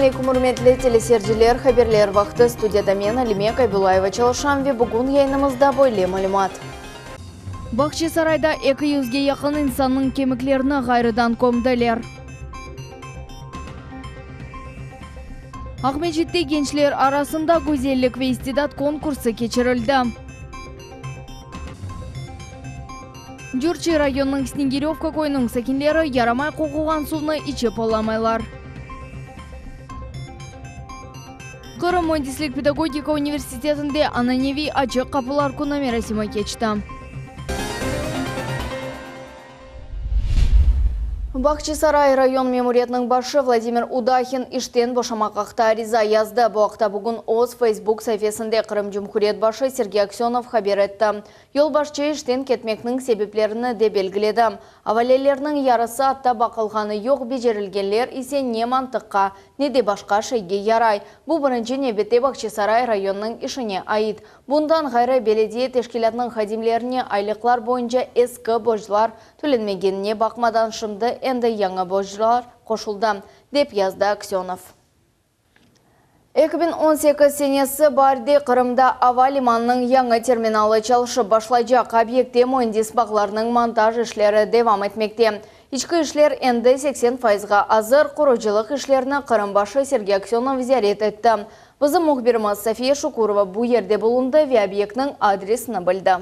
Aleyküm, ürmetli teleseyirciler! Haberler vaqtı. Studiyada men, Alime Kaybulayeva çalışam ve bugün yayınımızda böyle malümat. Bağçasarayda eki yüzge yaqın insannıñ kemiklerini ğayrıdan kömdiler. Aqmescitte gençler arasında güzellik ve istidat konkursı keçirildi. Cürçi rayonınıñ Snegerövka köyüniñ sakinleri yaramay qoquğan suvnı içip olamaylar. Qırım müendislik-pedagogika universitetinde ananeviy Açıq qapılar künü merasimi keçti. Bağçasaray rayon memuriyetiniñ başı Vladimir Udahin işten boşamaq aqta ariza yazdı. Bu aqta bugün öz Facebook saifesinde Qırım Cumhuriyet başı Sergey Aksönov haber etti. Yolbaşçı işten ketmekniñ sebeplerini de belgiledi. Avalelerniñ yarısı atta baqılğanı yoq, becerilgenler ise ne mantıqqa, ne de başqa şeyge yaray. Bu birinci nevbette Bağçasaray rayonınıñ işine ait. Bundan ğayrı, belediye teşkilâtınıñ hadimlerine aylıqlar boyunca eski borclar tölenmegenine baqmadan şimdi endi yañı borclar qoşuldı, dep yazdı Aksönov. 2018 senesi baarde Qırımda ava limanınıñ yañı terminalı çalışıp başlaycaq. Obyektte müendis bağlarınıñ montaj işleri devam etmekte. İçki işler endi 80 fayızğa azır, qurucılıq işlerini Qırım başı Sergey Aksönov ziyaret etti. Bizim mühbirimiz Safiye Şukurova bu yerde bulundı ve obyektniñ adresini bildi.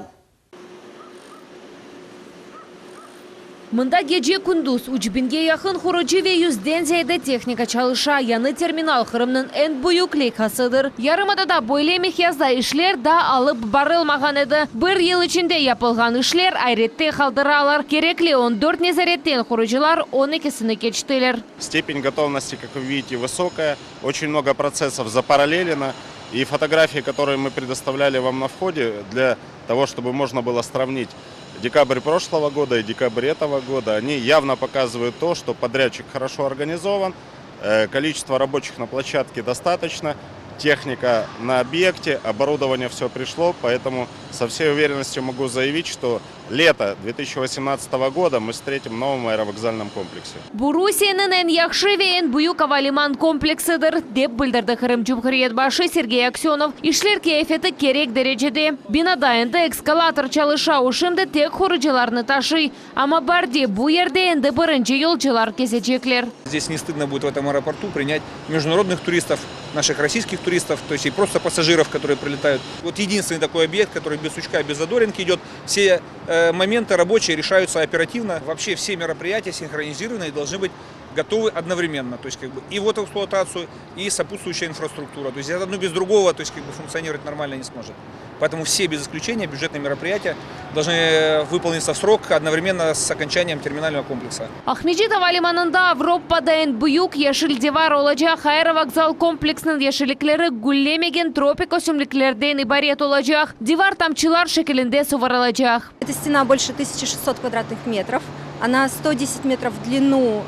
Mında gece-kündüz üç biñge yaqın qurucı ve yüzden ziyade tehnika çalışa. Yañı terminal Qırımnıñ eñ büyük leyhasıdır. Yarımadada böyle miqyasda işler daa alıp barılmağan edi. Bir yıl içinde yapılğan işler ayrette qaldıralar. Kerekli on dört nezaretten qurucılar on ekisini keçtiler. Stepень gotovnosti, kak vı vidite, vısokaya. Oçen mnogo protsessov zaparaleleno. I fotografii, kotorye mı predostavlyali vam na vhode, dlya togo, çtoby mojno bylo sravnit dekabr proşlogo goda i dekabr etogo goda, oni yavno pokazyvayut to, çto podrâdçik horoşo organizovan, koliçestvo raboçih na ploşçadke dostatoçno, tehnika na obyekte, oborudovaniye vsё prişlo, poetomu so vsey uverennostyu mogu zayavit, çto Leto 2018 goda mı vstretim v novom aerovokzalnom komplekse. Bu Rusiyeniñ eñ yahşı ve eñ büyük avaliman kompleksidir, dep bildirdi Qırım Cumhuriyet başı Sergey Aksönov. İşler keyfiyeti kerek derecede. Binada endi ekskalator çalışa, o şimdi tek qurucılarnı taşıy. Amma baarde bu yerde endi birinci yolcular kezecekler. Zdes ne stıdno budet v etom aeroportu prinât mejdunarodnıh turistov, naših rossiyskih turistov, to est i prosto passajirov, kotorye priletaют. Vot yedinstvennyy takoy obyekt, kotoryy bez suçka, bez zadorinki idet. Vse momenty raboçiye reşayutsa operativno. Voobşe vse meropriyatiya sinhronizirovanı i dolžnı bıt gotovı odnovremenno, to est kak bı i vvod v ekspluatatsiyu, i soputstvuющая infrastruktura. To est odno bez drugogo, to est kak bı funksionirovat normalno ne smožet. Poetomu vse bez isklüçeniya bücetnıye meropriyatiya dolžnı vıpolnitsa v srok odnovremenno s okonçaniyem terminalnogo kompleksa. Aqmescit ava limanında Avropada eñ büyük yeşil divar olacaq aerovokzal kompleksiniñ yeşillikleri güllemegen tropik ösümliklerden ibaret olacaq. Divar tamçılar şekilinde suvarılacaq. Эта stena больше tısyaçı şestsot kvadratnıh metrov. Ona 110 metrov v dlinu,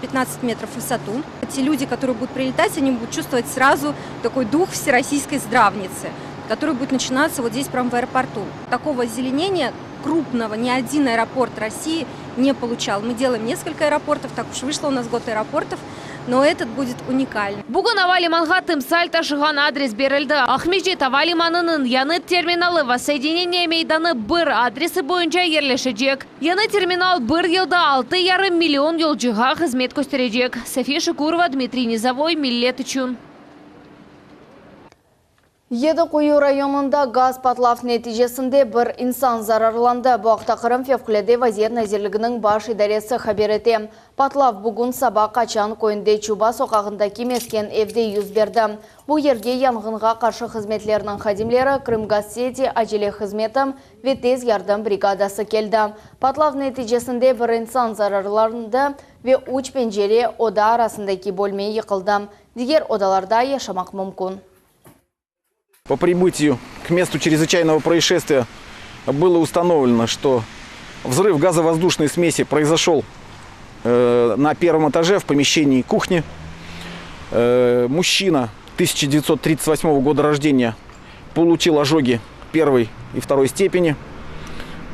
15 metrov v vısotu. Te lüdi, kotorye budut priletat, oni budut çuvstvovat srazu takoy duh vserossiyskoy zdravnitsı, kotoryy budet naçinatsa vot zdes pryam v aeroportu. Takogo ozeleneniya krupnogo ni odin aeroport Rossii ne poluçal. Mı delaem neskolko aeroportov, tak uş vışlo u nas god aeroportov, no etot budet unikalnyy. Bugün ava limanğa timsal taşığan adres berildi. Aqmescit ava limanınıñ yañı terminalı Vossoyedineniye meydanı bir adresi boyunca yerleşecek. Yañı terminal bir yılda altı yarım million yolcuğa hızmet kösterecek. Safiye Şukurova, Dmitriy Nizovoy, Millet içün. Yedi Quyu rayonında gaz patlav neticesinde bir insan zararlandı. Bu aqta Qırım Fevqulâde vaziyet nazirliginiñ baş idaresi haber ete. Patlav bugün saba Qaçan köyünde Çuba soqağındaki mesken evde yüz berdi. Bu yerge yanğınğa qarşı hızmetlerniñ hadimleri, Krımgazseti acele hızmeti ve tez yardım brigadası keldi. Patlav neticesinde bir insan zararlandı ve üç pencere, oda arasındaki bölme yıqıldı. Diger odalarda yaşamaq mümkün. По прибытию к месту чрезвычайного происшествия было установлено, что взрыв газовоздушной смеси произошел на первом этаже в помещении кухни. Мужчина 1938 года рождения получил ожоги первой и второй степени.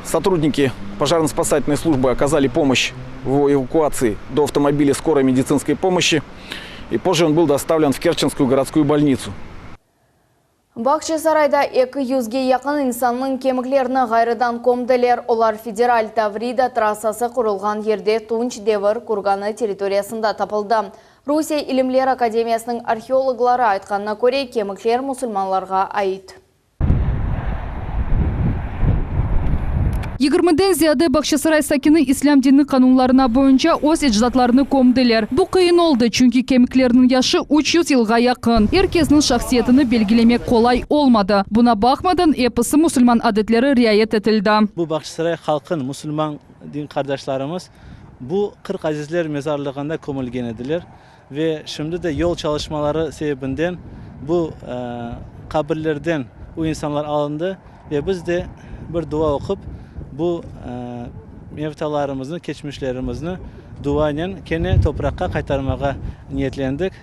Сотрудники пожарно-спасательной службы оказали помощь в эвакуации до автомобиля скорой медицинской помощи. И позже он был доставлен в Керченскую городскую больницу. Bağçasarayda eki yüzge yaqın insannıñ kemiklerini ğayrıdan kömdiler. Olar federal Tavrida trassası qurulğan yerde Tunç devir kurganı territoriyasında tapıldı. Rusiye İlimler akademiyasınıñ arheologları aytqanına köre, kemikler musulmanlarğa ait. Yigirmiden ziyade Bağçasaray sakini islâm dini qanunlarına boyunca öz ecdatlarını kömdiler. Bu qıyın oldı, çünki kemiklerniñ yaşı 300 yılğa yaqın. Er kesniñ şahsiyetini belgilemek qolay olmadı. Buna baqmadan, episi musulman adetleri riayet etildi. Bu Bağçasaray halqın, musulman din qardaşlarımız bu 40 Azizler mezarlığında kömülgen ediler ve şimdi de yol çalışmaları sebebinden bu qabirlerden bu insanlar alındı ve biz de bir dua oqup bu mevtalarımıznı, keçmişlerimizni duanen kene topraqqa qaytarmağa niyetlendik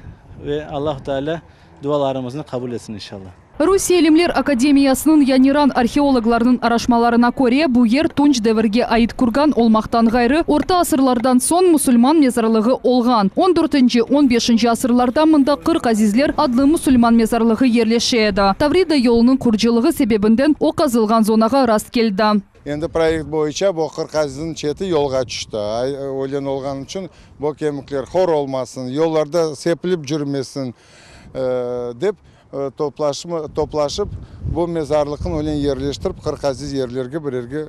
ve Allahu Teala dualarımıznı qabul etsin inşallah. Rusiye İlimler akademiyasınıñ Yaniran arheologlarınıñ araşmalarına köre, bu yer tunç devirge ait kurgan olmaqtan ğayrı, orta asırlardan soñ musulman mezarlığı olğan. On dörtünci, on beşinci asırlarda mında 40 Azizler adlı musulman mezarlığı yerleşe edi. Tavrida yolunıñ qurcılığı sebebinden o qazılğan zonağa rast keldi. Endi proyekt boyunca bu 40 Azizniñ çeti yolğa tüşti. Ölen olğanı içün bu kemikler hor olmasın, yollarda sepilip cürmesin dep toplaşıp, bu mezarlıqnı öyle yerleştirip, 40 aziz yerlerge birerge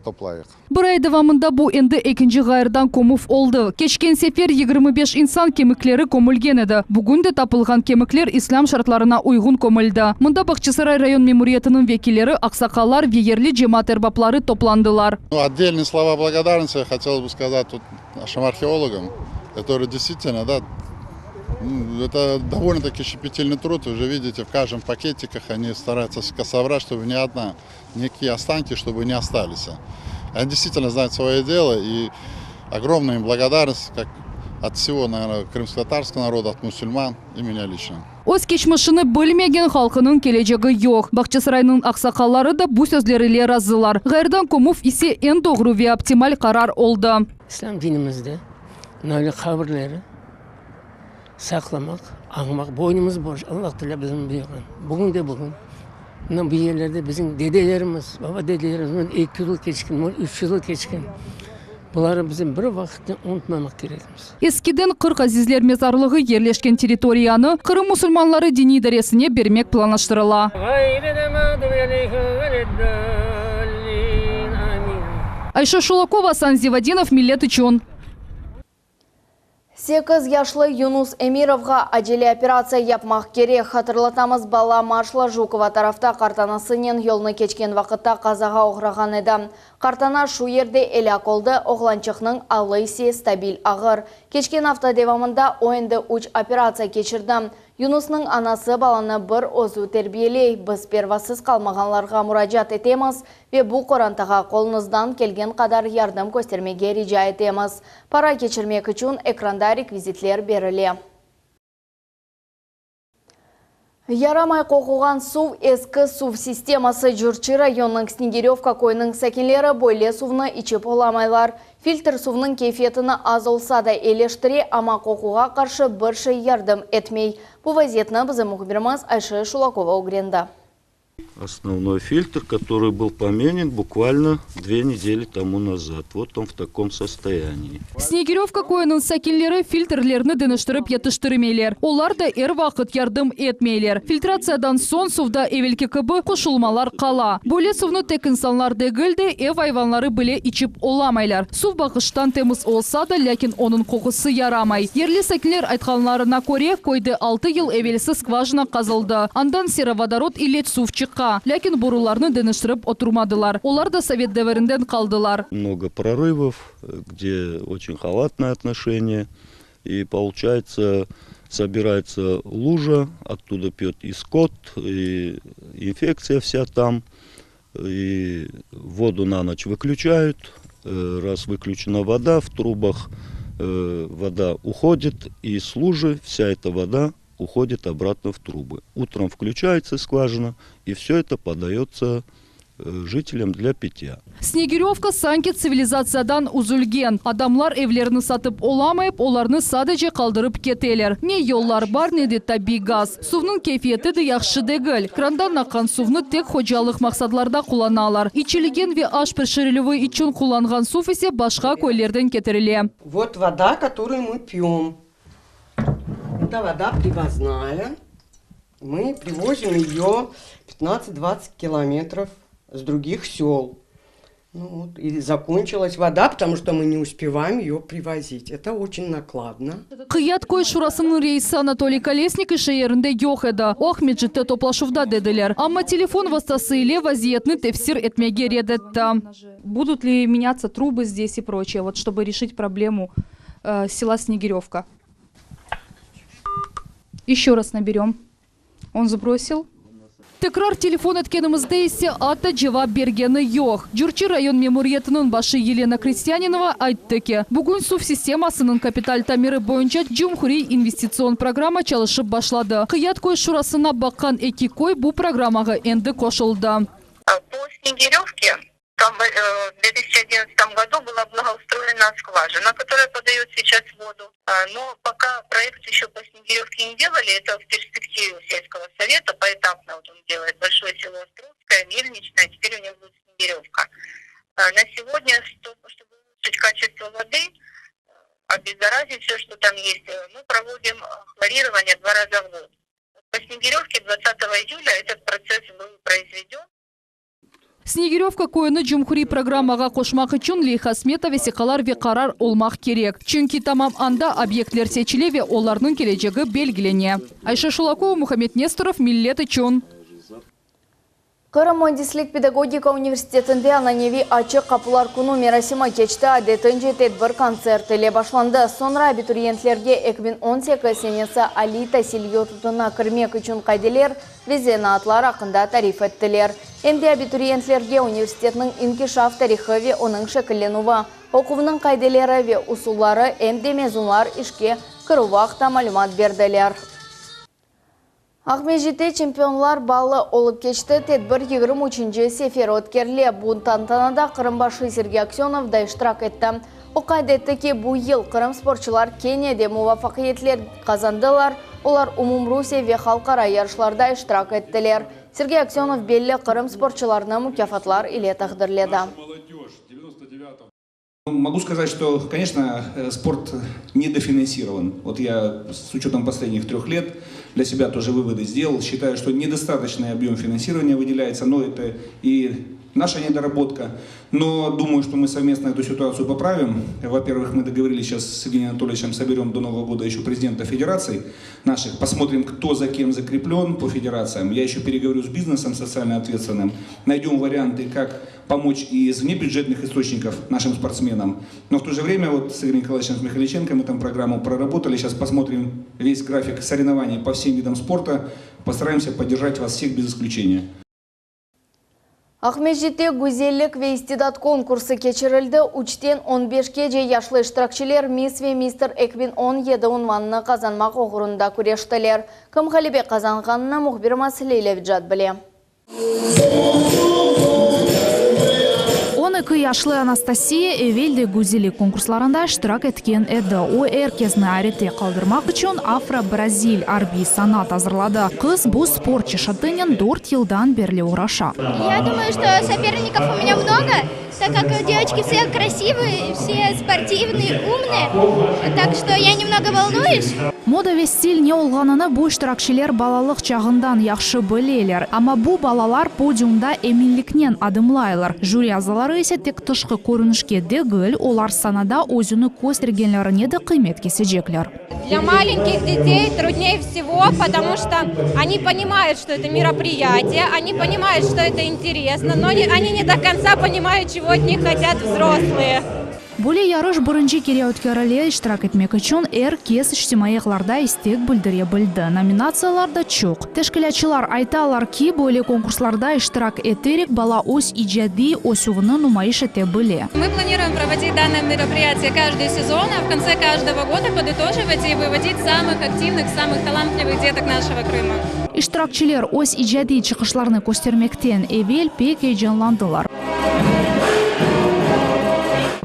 toplayıq. Bir ay devamında bu endi ekinci ğayrıdan kömüv oldı. Keçken sefer 25 insan kemikleri kömülgen edi. Bugün de tapılğan kemikler islâm şartlarına uyğun kömüldi. Mında Bağçasaray rayon memuriyetiniñ vekilleri, aqsaqallar ve yerli cemaat erbapları toplandılar. Отдельные слова благодарности я хотел бы сказать тут нашим археологам, которые действительно, да, это довольно-таки щепетильный труд. Вы уже видите, в каждом пакетиках они стараются собрать, чтобы ни одна, никакие останки, чтобы не остались. Они действительно знают свое дело, и огромная им благодарность, как от всего, наверное, крымско-татарского народа, от мусульман и меня лично. Öz keçmişini bilmegen halqınıñ kelecegi yoq. Bağçasaraynıñ aqsaqalları da bu sözler ile razılar. Ğayrıdan kömüv ise eñ doğru ve optimal qarar oldı. İslâm dinimizde böyle qabirleri saqlamaq, añmaq boynumız borc. Allah Teala bizni buyurğan. Bugün de bugün mına bu yerlerde bizim dedelerimiz, baba dedelerimiz 200 yıl keçken, 300 yıl keçken. Bularnı bizim bir vaqıtta unutmamaq kerekmiz. Eskiden 40 Azizler mezarlığı yerleşken territoriyanı Qırım musulmanları diniy idaresine bermek planlaştırıla. Ayşe Şulakova, Asan Zivadinov, Millet içün. 8 yaşlı Yunus Emirovğa acele operatsiya yapmaq kerek. Hatırlatamız, bala Marşala Jukova tarafta qartanasınen yolnı keçken vaqıtta qazağa oğrağan edi. Qartana şu yerde elâk oldı, oğlançıqnıñ alı ise stabil ağır. Keçken afta devamında o endi üç operatsiya keçirdi. Yunusnıñ anası balanı bir özü terbiyeley. Biz pervasız qalmağanlarğa muracaat etemiz ve bu qorantağa qoluñızdan kelgen qadar yardım köstermege rica etemiz. Para keçirmek içün ekranda rekvizitler berile. Yaramay qoquğan suv eski suv sisteması Curçı rayonınıñ Snegerövka köyüniñ sakinleri böyle suvnı içip olamaylar. Filtr suvnıñ keyfiyetini az olsa da eleştire, amma qoquğa qarşı bir şey yardım etmey. Bu vaziyetni bizim mühbirimiz Ayşe Şulakova ögrendi. Основной фильтр, который был поменен буквально 2 недели тому назад. Вот он в таком состоянии. Снегиревка köyüniñ sakinleri filtrlerni deñiştirip yetiştirmeyler. Olar da er vaqıt yardım etmeyler. Filtratsiyadan soñ suvda evelki kibi qoşulmalar qala. Böyle suvnı tek insanlar degil de ev ayvanları bile içip olamaylar. Suv baqıştan temiz olsa da, lâkin onıñ qoqusı yaramay. Yerli sakinler aytqanlarına köre, köyde 6 yıl evelsi skvajina qazıldı. Andan serovodorod ile suv çıqa. Lâkin borularnı deñiştirip oturmadılar. Olar da sovet devirinden qaldılar. Много прорывов, где очень халатное отношение. И получается, собирается лужа, оттуда пьет и скот, и инфекция вся там. И воду на ночь выключают. Раз выключена вода в трубах, вода уходит, и с лужи вся эта вода уходит обратно в трубы. Утром включается скважина, и все это подается. жителям для питья. Snegirövka sanki tsivilizatsiyadan üzülgen. Adamlar evlerini satıp olamayıp, olarnı sadece qaldırıp keteler. Ne yollar bar, ne de tabiy gaz. Suvnıñ keyfiyeti de yahşı degil. Krandan aqqan suvnı tek hocalıq maqsadlarda qullanalar. İçilgen ve aş pişirilüvi içün qullanğan suv ise başqa köylerden ketirile. Вот вода, которую мы пьем. Это вода привозная. Мы привозим ее 15-20 километров с других сел. Ну вот, и закончилась вода, потому что мы не успеваем ее привозить. Это очень накладно. Qıyat köy şurasınıñ reisi Anatoliy Kolesnik iş yerinde yoq edi. O, Aqmescitte toplaşuvda dediler. Amma telefon vastası ile vaziyetni tefsir etmege red etti. Будут ли меняться трубы здесь и прочее, вот чтобы решить проблему э, села Снегиревка? Еще раз наберем. Он сбросил. Tekrar telefon etkenimizde ise atta cevap bergeni yoq. Curçı rayon memuriyetiniñ başı Yelena Krestyanинова ayttı ki, bugün suv sistemasınıñ kapital tamiri boyunca cumhuriy investitsion programma çalışıp başladı. Qıyat köy şurasına baqqan eki köy bu programmağa endi qoşuldı. По Снегиревке там в 2011 году была благоустроена скважина, которая подает сейчас воду. Но пока проект еще по Снегиревке не делали, это в перспективе сельского совета, поэтапно вот он делает большое село Островское, Мельничное, теперь у него будет Снегиревка. На сегодня, чтобы улучшить качество воды, обеззаразить все, что там есть, мы проводим хлорирование два раза в год. По Снегиревке 20 июля этот процесс был произведен. Snegirövka köyüni cumhuriy programmağa qoşmaq içün leyha smeta vesiqalar ve qarar olmaq kerek. Çünki tamam anda obyektler seçile ve olarnıñ kelecegi belgilene. Ayşe Şulakova, Muhammed Nestorov, Millet içün. Qırım müendislik pedagogika universitetinde ananeviy Açıq qapular künü merasimi keçti. Adetince tedbir kontsert ile başlandı. Soñra abituriyentlerge 2018 senesi aliy tasil yurtuna kirmek içün qaideler ve zenaatlar aqqında tarif ettiler. Em de abituriyentlerge universitetniñ inkişaf tarihı ve onıñ şekillenüvi, oquvnıñ qaideleri ve usulları, em de mezunlar işke kirüvi aqta malümat berdiler. Aqmescitte Çempionlar balı olıp keçti. Tedbir 23 sefer ötkerile. Bu tantanada Qırım başı Sergey Aksenov da iştirak etti. O qayd etti ki, bu yıl Qırım sportçılar kene de muvafaqiyetler qazandılar. Olar umumrusiye ve halqara yarışlarda iştirak ettiler. Sergey Aksenov belli Qırım sportçılarını mukâfatlar ile taqdirledi. Могу сказать, что, конечно, спорт недофинансирован. Вот я с учетом последних трех лет для себя тоже выводы сделал. Считаю, что недостаточный объем финансирования выделяется, но это и наша недоработка. Но думаю, что мы совместно эту ситуацию поправим. Во-первых, мы договорились сейчас с Евгением Анатольевичем, соберем до Нового года еще президента федераций наших, посмотрим, кто за кем закреплен по федерациям. Я еще переговорю с бизнесом социально ответственным. Найдем варианты, как помочь и из внебюджетных источников нашим спортсменам. Но в то же время вот с Игорем Николаевичем Михайличенко мы там программу проработали. Сейчас посмотрим весь график соревнований по всем видам спорта. Постараемся поддержать вас всех без исключения. Aqmescitte güzellik ve istidat konkursı keçirildi. 3-ten 15-kece yaşlı iştirakçiler Miss ve Mister 2017 unvanını qazanmaq oğrunda küreştiler. Kim ğalebe qazanğanını mühbirimiz Leylâ Vicat bile. 12 yaşlı Anastasiya evel de güzellik konkurslarında iştirak etken edi. O, er kesni ayrette qaldırmaq içün afro-brazil arbiy sanat azırladı. Qız bu sport çeşitinen 4 yıldan berli oğraşa. Я думаю, что соперников у меня много, так как девочки все красивые, все спортивные, умные. Так что я немного волнуюсь. Moda ve stil ne olğanını bu iştirakçiler balalıq çağından yahşı bileler. Amma bu balalar podiumda eminliknen adımlaylar. Jüri azaları ise tek tışqı körünişke degil, olar sanada özüni köstergenlerine de qıymet kesecekler. Для маленьких детей труднее всего, потому что они понимают, что это мероприятие, они понимают, что это интересно, но не, они не до конца понимают, чего от них хотят взрослые. Böyle yarış birinci kere ötkerile, iştirak etmek içün er kes içtimaiy ağlarda istek bildire bildi. Nominatsiyalar da çoq. Teşkilâtçılar aytalar ki, böyle konkurslarda iştirak eterek bala öz icadiy ösüvini numayış ete bile. Мы планируем проводить данное мероприятие каждый сезон, а в конце каждого года подытоживать и выводить самых активных, самых талантливых деток нашего Крыма. İştirakçiler öz icadiy çıqışlarını köstermekten evel pek eyecanlandılar.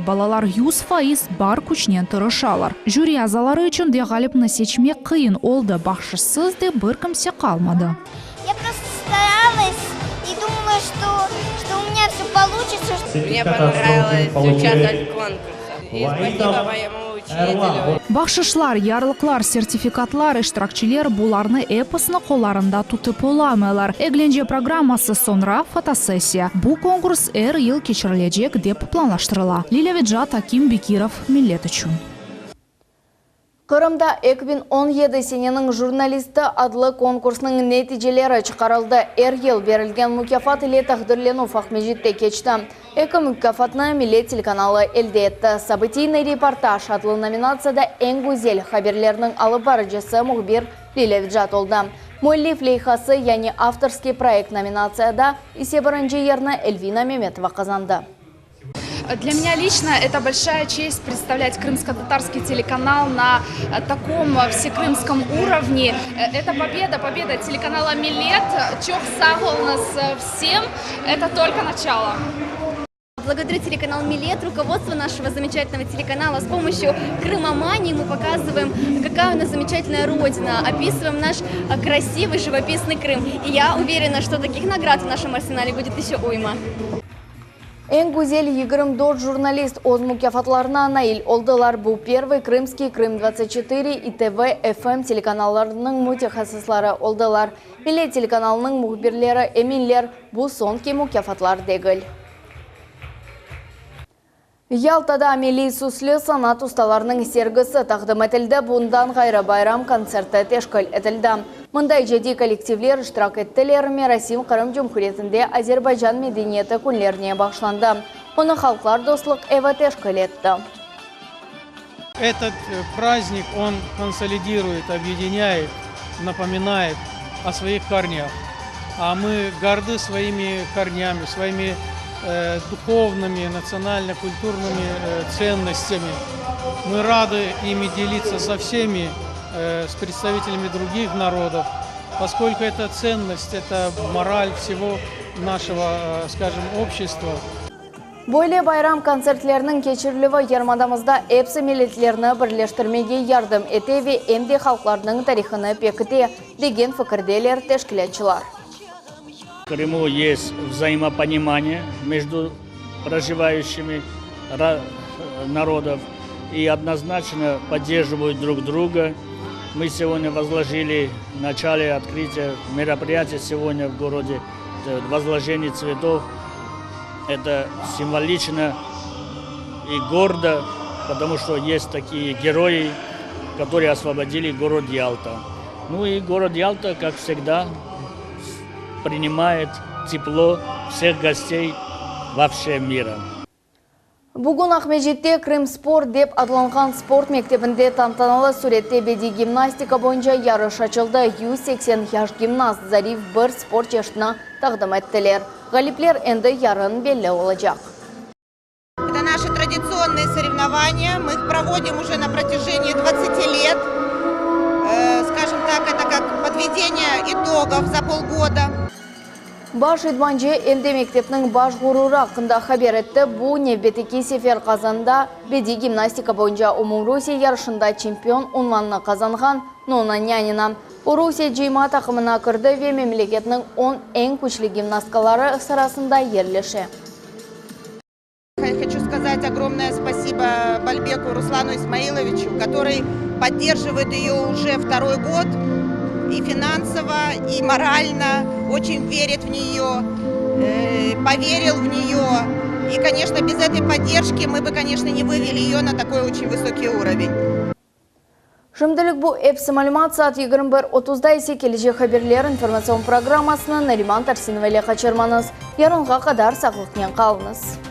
Balalar 100% bar küçnen tırışalar. Jüri azaları içün de ğalipni seçmek qıyın oldı, bahşışsız de bir kimse qalmadı. Ya prosto staralась и думала, что что у меня все получится. Мне понравилось участвовать в конкурсах. И спасибо моему учителю. Bahşışlar, yarlıqlar, sertifikatlar, iştirakçiler bularnı episini qollarında tutıp olamaylar. Eglence programması, soñra fotosessiya. Bu konkurs er yıl keçirilecek, dep planlaştırıla. Lilâ Vecat, Akim Bekirov, Millet içün. Qırımda 2017 seneniñ jurnalisti adlı konkursnıñ neticeleri çıqarıldı. Er yıl berilgen mukâfat ile taqdirlenüv Aqmescitte keçti. Eki mukâfatnı Millet telekanalı elde etti. Sobıtiynıy reportaj adlı nominatsiyada eñ güzel haberlerniñ alıp barıcısı mühbir Lilâ Vecat oldı. Müellif leyhası, yani avtorskiy proyekt nominatsiyada ise birinci yerni Elvina Memetova qazandı. Для меня лично это большая честь представлять крымско-татарский телеканал на таком всекрымском уровне. Это победа, победа телеканала «Миллет». Çoq sağ oluñız всем. Это только начало. Благодарю телеканал «Миллет», руководство нашего замечательного телеканала. С помощью Крымомании мы показываем, какая у нас замечательная родина, описываем наш красивый живописный Крым. И я уверена, что таких наград в нашем арсенале будет еще уйма. Eñ güzel 24 jurnalist öz mukâfatlarına nail oldılar. Bu Первый Крымский, Крым 24, İTV, FM telekanallarınıñ mütehassısları oldılar. Millet telekanalınıñ mühbirleri eminler, bu soñki mukâfatlar degil. Yaltada milliy süslü sanat ustalarınıñ sergisi taqdim etildi, bundan ğayrı bayram kontserti teşkil etildi. Mında icadiy kollektivler iştirak ettiler, merasim Qırım Cumhuriyetinde Azerbaycan medeniyeti künlerine bağışlandı. Onı Halqlar dostluq evi teşkil etti. Этот праздник, он консолидирует, объединяет, напоминает о своих корнях. А мы горды своими корнями, своими э, духовными, национально-культурными э, ценностями. Мы рады ими делиться со всеми, э, с представителями других народов, поскольку это ценность, это мораль всего нашего, э, скажем, общества. Böyle bayram kontsertleriniñ keçirilüvi yarımadamızda epsi milletlerni birleştirmege yardım ete ve em de halqlarnıñ tarihını pekite, degen fikirdeler teşkilâtçılar. В Крыму есть взаимопонимание между проживающими народов и однозначно поддерживают друг друга. Мы сегодня возложили в начале открытия мероприятия сегодня в городе возложение цветов. Это символично и гордо, потому что есть такие герои, которые освободили город Ялта. Ну и город Ялта, как всегда, принимает тепло всех гостей во всем мире. Bugün Aqmescitte Krımsport dep adlanğan sport mektebinde tantanalı sürette bediy gimnastika boyunca yarış açıldı. 180 yaş gimnast zarif bir sport çeşitini taqdim ettiler. Ğalipler endi yarın belli olacaq. Это наши традиционные соревнования. Мы их проводим уже на протяжении 20 лет. Э, скажем так, это как подведение итогов за полгода. Baş idmancı em de mektepniñ baş ğururı aqqında haber etti. Bu nevbetteki sefer Qazanda bediy gimnastika boyunca umumrusiye yarışında çempion unvanını qazanğan Nona Nyanina. O Rusiye cıyma taqımına kirdi ve memleketniñ on eñ küçlü gimnastkaları sırasında yerleşe. Хочу сказать огромное спасибо Бальбеку Руслану Исмаиловичу, который поддерживает ее уже второй год и финансово, и морально, очень верит в нее, э, поверил в нее. И, конечно, без этой поддержки мы бы, конечно, не вывели ее на такой очень высокий уровень. Şimdilik bu episi malümat saat 21.30da ise kelecek haberler informatsion programmasını Nariman Tarsinova ile qaçırmañız. Yarınğa qadar sağlıqnen qalıñız.